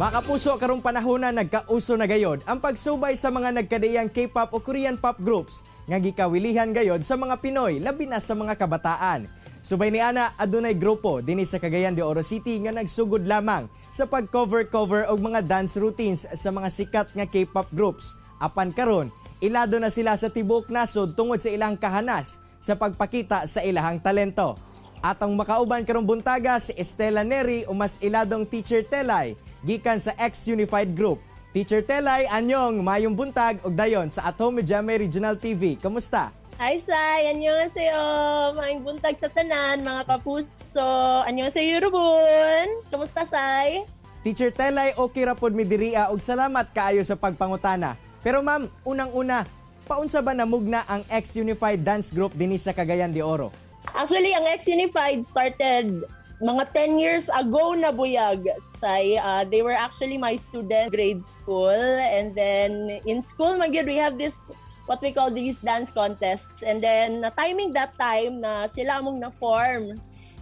Mga kapuso, karong panahon na nagkauso na gayod ang pagsubay sa mga nagkadiyang K-pop o Korean pop groups nga gikawilihan gayod sa mga Pinoy, labi na sa mga kabataan. Subay ni ana, adunay grupo dinhi sa Cagayan de Oro City nga nagsugod lamang sa pag-cover-cover og mga dance routines sa mga sikat nga K-pop groups. Apan karon, ilado na sila sa tibuok nasod tungod sa ilang kahanas sa pagpakita sa ilahang talento. Atong makauban karong buntaga si Estela Neri o mas iladong Teacher Telay gikan sa X-Unified Group. Teacher Telay, anyong mayong buntag ug dayon sa At Home with GMA Regional TV. Kamusta? Hi, Sai! Annyeonghaseyo! Maayong buntag sa tanan, mga kapuso! Annyeonghaseyo, yorobun! Kamusta, Sai? Teacher Telay, okay ra pod mi diriya ug salamat kaayo sa pagpangutana. Pero ma'am, unang-una, paunsa ba namugna ang X-Unified Dance Group dinhi sa Cagayan de Oro? Actually, ang X-Unified started mga 10 years ago na buyag, Sai. They were actually my student grade school. And then, in school, man gyud, we have this what we call these dance contests. And then, na timing that time na sila among na-form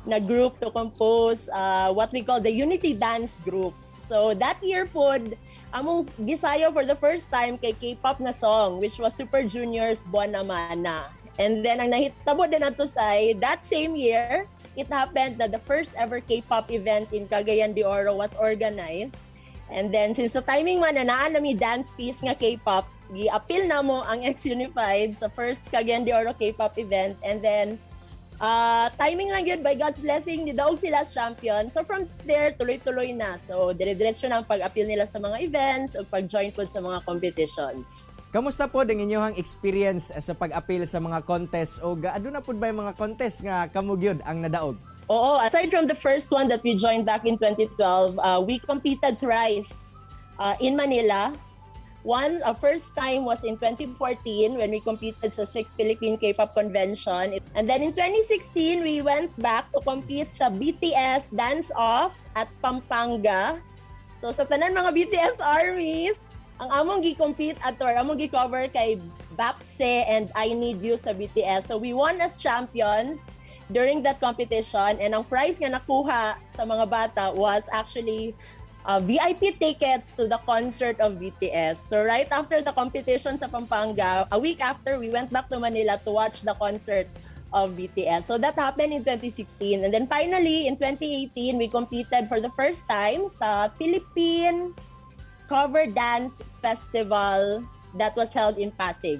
na group to compose what we call the Unity Dance Group. So that year pod, among gisayaw for the first time kay K-pop na song, which was Super Junior's Buwan Namana. And then ang nahitabo din nato say that same year, it happened that the first ever K-pop event in Cagayan de Oro was organized. And then since the timing man na naa na mi dance piece nga K-pop, gi-appeal namo ang X-Unified sa first Cagayan de Oro K-pop event, and then timing lang yun, by God's blessing, nidaog sila as champion. So from there, tuloy-tuloy na. So dire-diretso na ang pag-appeal nila sa mga events o pag-join po sa mga competitions. Kamusta pod ang inyong experience sa pag-appeal sa mga contest o aduna pod ba yung mga contest nga kamo gyud ang nadaog? Oo, aside from the first one that we joined back in 2012, we competed thrice in Manila. First time was in 2014 when we competed sa 6th Philippine K-pop Convention. And then in 2016, we went back to compete sa BTS Dance Off at Pampanga. So sa tanan mga BTS armies, ang among gi-compete at or among gi-cover kay Baepsae and I Need You sa BTS. So we won as champions during that competition, and ang prize nga nakuha sa mga bata was actually VIP tickets to the concert of BTS. So right after the competition sa Pampanga, a week after, we went back to Manila to watch the concert of BTS. So that happened in 2016. And then finally, in 2018, we competed for the first time sa Philippine Cover Dance Festival that was held in Pasig.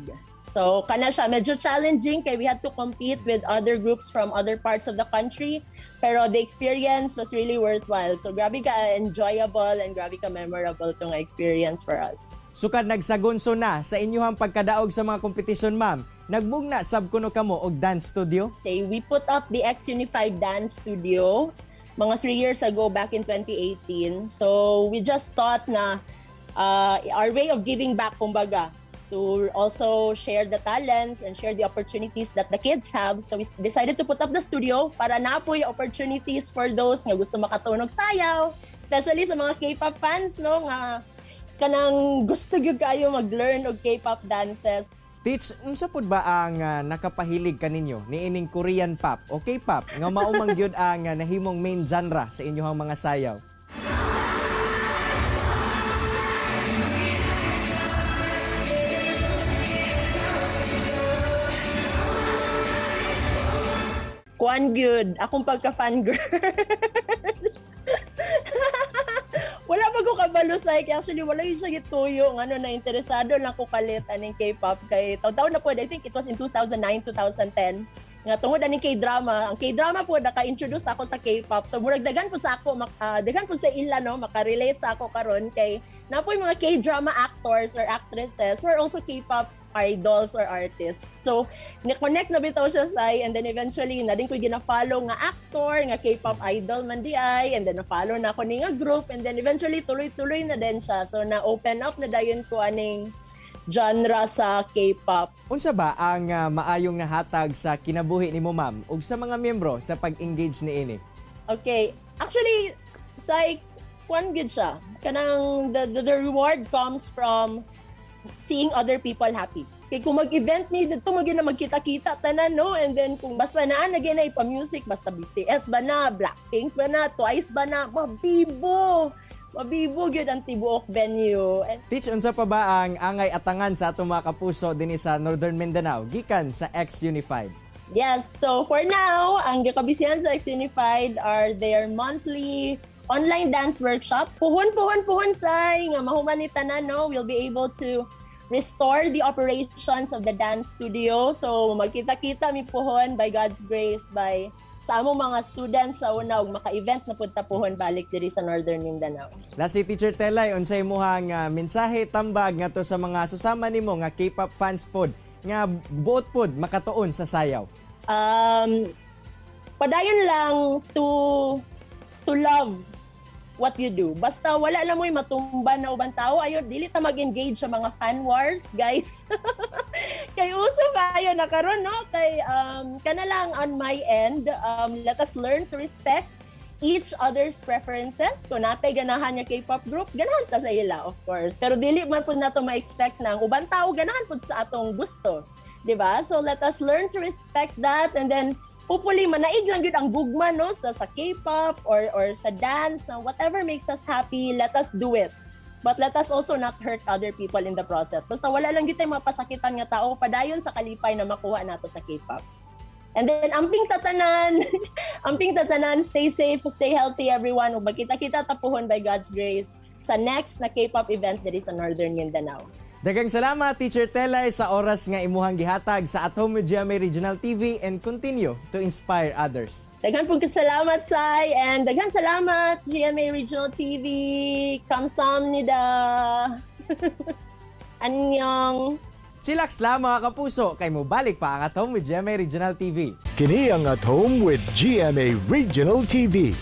So, kana siya, medyo challenging kay we had to compete with other groups from other parts of the country. Pero the experience was really worthwhile. So, grabe ka enjoyable and grabe ka memorable tong experience for us. Sukad nagsagunso na sa inyong pagkadaog sa mga kompetisyon, ma'am, nagmugna sab kuno kamo og dance studio? Say, we put up the X-Unified Dance Studio mga 3 years ago, back in 2018. So, we just thought na our way of giving back, kumbaga, to also share the talents and share the opportunities that the kids have. So we decided to put up the studio para naa poy opportunities for those nga gusto makatuon og sayaw, especially sa mga K-pop fans, no, nga kanang gusto gyud kayo mag-learn og K-pop dances. Teach, unsa pud ba ang nakapahilig kaninyo niining Korean pop o K-pop nga mao man gyud ang nahimong main genre sa inyong mga sayaw? Kuan gyud, akong pagka fangirl. Wala pa ko kabalo sa, actually wala yun siya gituyo ngano na interesado lang ko kalit aning K-pop, kay taw-taw na po, I think it was in 2009, 2010 nga tungod aning K-drama. Ang K-drama po naka-introduce ako sa K-pop, so murag daghan po sa ako daghan po sa ila, no, makarelate sa ako karon kay naa poy mga K-drama actors or actresses who are also K-pop idols or artists. So ni-connect na bitaw siya sa, and then eventually na din ko gina-follow nga actor nga K-pop idol man di ay, and then na-follow na ako ni nga group, and then eventually tuloy-tuloy na din siya. So na-open up na dayon ko aning genre sa K-pop. Unsa ba ang maayong nahatag sa kinabuhi nimo, ma'am, ug sa mga miyembro sa pag-engage niini? Okay. Actually, sa kuan gyud siya. Kanang the reward comes from seeing other people happy. Kay kung mag-event mi didto, magyud na magkita-kita tanan, no, and then kung basta naa na gyud na ipa-music, basta BTS ba na, Blackpink ba na, Twice ba na, mabibo. Mabibog gyud ang tibuok venue. And Teach, unsa pa ba ang angay atangan sa atong mga kapuso dinhi sa Northern Mindanao gikan sa X Unified? Yes, so for now, ang gikabisihan sa X-Unified are their monthly online dance workshops. Puhon, puhon, puhon, say, nga mahuman ni tanan, no? We'll be able to restore the operations of the dance studio. So magkita-kita mi puhon by God's grace, by sa among mga students sa una ug maka-event na pud ta puhon balik diri sa Northern Mindanao. Lastly, Teacher Telay, unsay imuhang mensahe, tambag ngadto sa mga susama nimo nga K-pop fans pod nga buot pod makatuon sa sayaw? Padayon lang to love what you do. Basta wala lang mo'y matumba na ubang tao, ayon dili ta mag-engage sa mga fan wars, guys. Kay uso kayo na karon, no? Kay kana lang on my end, let us learn to respect each other's preferences. Kung naa tay ganahan nga K-pop group, ganahan ta sa ila, of course. Pero dili man pud nato ma-expect na ang ubang tao ganahan pud sa atong gusto. 'Di ba? So let us learn to respect that and then hopefully manaig lang gyud ang gugma, no, sa K-pop or sa dance, whatever makes us happy, let us do it. But let us also not hurt other people in the process. Basta wala lang gyud tay mapasakitan nga tao, padayon sa kalipay na makuha nato sa K-pop. And then amping ta tanan, amping ta tanan, stay safe, stay healthy, everyone. Ug magkita-kita ta puhon by God's grace sa next na K-pop event diri sa Northern Mindanao. Daghang salamat, Teacher Telay, sa oras nga imuhang gihatag sa At Home with GMA Regional TV and continue to inspire others. Daghan pong salamat, Sai, and daghan salamat, GMA Regional TV. 감사합니다. 안녕. Chillax lang, mga kapuso, kay mobalik pa ang At Home with GMA Regional TV. Kini ang At Home with GMA Regional TV.